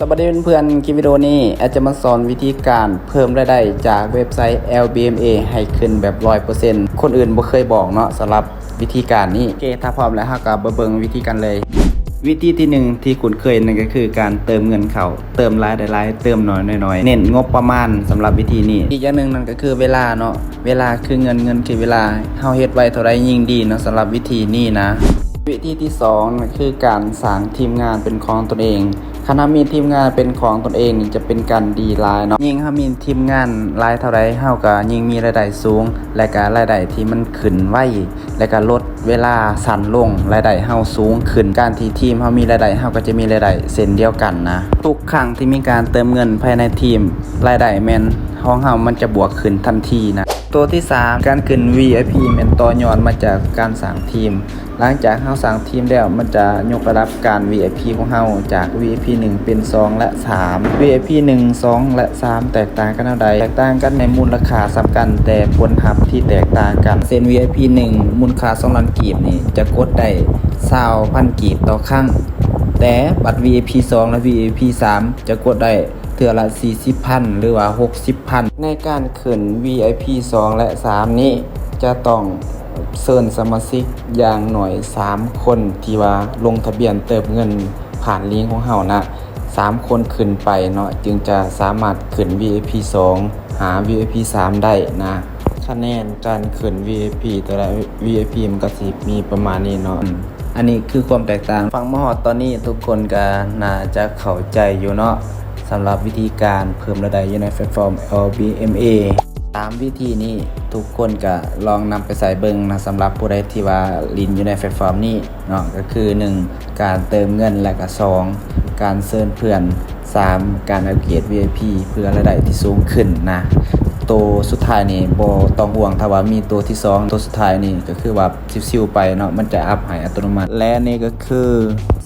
ສະບາຍດີເພື່ອນໆ ຄລິບວິດີໂອນີ້ແອັດຈະມາສອນວິທີການເພີ່ມລາຍໄດ້ຈາກເວັບໄຊ ແອລບີເອັມເອ ໃຫ້ຂຶ້ນແບບຮ້ອຍເປີເຊັນ ຄົນອື່ນບໍ່ເຄີຍບອກເນາະ ສຳລັບວິທີການນີ້. ໂອເຄ ຖ້າພ້ອມແລ້ວ ເຮົາກໍມາເບິ່ງວິທີກັນເລີຍ. ວິທີທີໜຶ່ງທີ່ຄຸ້ນເຄີຍ ນັ້ນກໍຄືການເຕີມເງິນເຂົ້າ ເຕີມຫຼາຍໄດ້ຫຼາຍ ເຕີມໜ້ອຍໄດ້ໜ້ອຍ ເນັ້ນງົບປະມານສຳລັບວິທີນີ້. ອີກຢ່າງໜຶ່ງນັ້ນກໍຄືເວລາເນາະ ເວລາຄືເງິນ ເງິນຄືເວລາ ເຮົາເຮັດໄວເທົ່າໃດຍິ່ງດີເນາະ ສຳລັບວິທີນີ້ນະ. ວິທີທີສອງນັ້ນຄືການສ້າງທີມງານເປັນຂອງຕົນເອງ. ຄັນເຮົາມີທີມງານເປັນຂອງຕົນເອງນີ້ຈະເປັນການດີຫຼາຍເນາະ ຍິ່ງເຮົາມີທີມງານຫຼາຍເທົ່າໃດ ເຮົາກໍຍິ່ງມີລາຍໄດ້ສູງ ແລະກໍລາຍໄດ້ທີ່ມັນຂຶ້ນໄວ ແລະກໍລົດເວລາສັ້ນລົງ ລາຍໄດ້ເຮົາສູງຂຶ້ນ. ການທີ່ທີມເຮົາມີລາຍໄດ້ ເຮົາກໍຈະມີລາຍໄດ້ເຊັ່ນດຽວກັນນະ. ທຸກຄັ້ງທີ່ມີການເຕີມເງິນພາຍໃນທີມ ລາຍໄດ້ແມ່ນຂອງເຮົາມັນຈະບວກຂຶ້ນທັນທີນະ. ໂຕທີສາມ ການຂຶ້ນວີໄອພີ ແມ່ນຕໍ່ຍອດມາຈາກການສ້າງທີມ. ຫຼັງຈາກເຮົາສ້າງທີມແລ້ວ ມັນຈະຍົກລະດັບການວີໄອພີຂອງເຮົາ ຈາກວີໄອພີໜຶ່ງເປັນສອງ ແລະ ສາມ. ວີໄອພີໜຶ່ງ ສອງ ແລະ ສາມ ແຕກຕ່າງກັນແນວໃດ? ແຕກຕ່າງກັນໃນມູນລະຄ່າສ່ຳກັນ ແຕ່ຜົນຮັບທີ່ແຕກຕ່າງກັນ. ເຊັ່ນ ວີໄອພີໜຶ່ງ ມູນຄ່າສອງລ້ານກີບນີ້ ຈະກົດໄດ້ຊາວພັນກີບຕໍ່ຄັ້ງ, ແຕ່ບັດວີໄອພີສອງ ແລະ ວີໄອພີສາມ ຈະກົດໄດ້ເທື່ອລະສີ່ສິບພັນ ຫຼືວ່າຫົກສິບພັນ. ໃນການຂຶ້ນວີໄອພີສອງ ແລະ ສາມ ນີ້ ຈະຕ້ອງເຊີນສະມາຊິກຢ່າງໜ້ອຍສາມຄົນ ທີ່ວ່າລົງທະບຽນເຕີມເງິນຜ່ານລິງຂອງເຮົານະ ສາມຄົນຂຶ້ນໄປເນາະ ຈຶ່ງຈະສາມາດຂຶ້ນວີໄອພີສອງ ຫາວີໄອພີສາມ ໄດ້ນະ. ຄະແນນການຂຶ້ນວີໄອພີແຕ່ລະວີໄອພີ ມັນກໍຊິມີປະມານນີ້ເນາະ. ອັນນີ້ຄືຄວາມແຕກຕ່າງ. ຟັງມາຮອດຕອນນີ້ ທຸກຄົນກໍໜ້າຈະເຂົ້າໃຈຢູ່ເນາະ ສຳລັບວິທີການເພີ່ມລາຍໄດ້ຢູ່ໃນແພລດຟອມ ແອລບີເອັມເອ. ສາມວິທີນີ້ ທຸກຄົນກໍລອງນຳໄປໃຊ້ເບິ່ງນະ ສຳລັບຜູ້ໃດທີ່ວ່າຫຼິ້ນຢູ່ໃນແພລດຟອມນີ້ເນາະ. ກໍຄື ໜຶ່ງ ການເຕີມເງິນ ແລະກໍ ສອງ ການເຊີນເພື່ອນ, ສາມ ການອັບເກຣດວີໄອພີ ເພື່ອລາຍໄດ້ທີ່ສູງຂຶ້ນນະ. ໂຕສຸດທ້າຍນີ້ບໍ່ຕ້ອງຫ່ວງ ຖ້າວ່າມີໂຕທີສອງ ໂຕສຸດທ້າຍນີ້ກໍຄືວ່າຊິວໆໄປເນາະ ມັນຈະອັບໃຫ້ອັດຕະໂນມັດ. ແລະນີ້ກໍຄື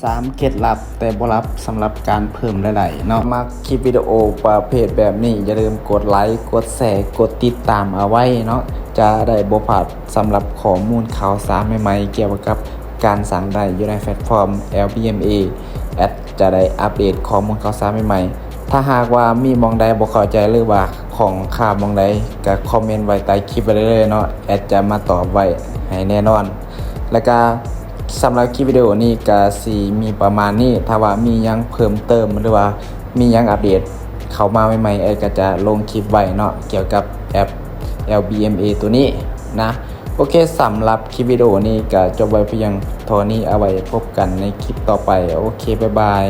ສາມເຄັດລັບ ແຕ່ບໍ່ລັບ ສຳລັບການເພີ່ມລາຍໄດ້ເນາະ. ມັກຄລິບວິດີໂອປະເພດແບບນີ້ ຢ່າລືມກົດໄລ, ກົດແຊ, ກົດຕິດຕາມເອົາໄວ້ເນາະ ຈະໄດ້ບໍ່ພາດສຳລັບຂໍ້ມູນຂ່າວສານໃໝ່ໆ ກ່ຽວກັບການສ້າງລາຍໄດ້ຢູ່ໃນແພລດຟອມ ແອລບີເອັມເອ. ແອັດຈະໄດ້ອັບເດດຂໍ້ມູນຂ່າວສານໃໝ່ໆ. ຖ້າຫາກວ່າມີໝ່ອງໃດບໍ່ເຂົ້າໃຈ ຫຼືວ່າຂ້ອງຄາໝ່ອງໃດ ກໍຄອມເມັນໄວ້ໃຕ້ຄລິບໄວ້ເລີຍເນາະ ແອັດຈະມາຕອບໄວ້ໃຫ້ແນ່ນອນ. ແລ້ວກະສຳລັບຄລິບວິດີໂອນີ້ກະຊິມີປະມານນີ້. ຖ້າວ່າມີຫຍັງເພີ່ມເຕີມ ຫຼືວ່າມີຫຍັງອັບເດດເຂົ້າມາໃໝ່ໆ ແອັດກະຈະລົງຄລິບໄວ້ເນາະ ກ່ຽວກັບແອັບ ແອລບີເອັມເອ ໂຕນີ້ນະ. ໂອເຄ ສຳລັບຄລິບວິດີໂອນີ້ກະຈົບໄວ້ພຽງເທົ່ານີ້. ເອົາໄວ້ພົບກັນໃນຄລິບຕໍ່ໄປ. ໂອເຄ ບາຍບາຍ.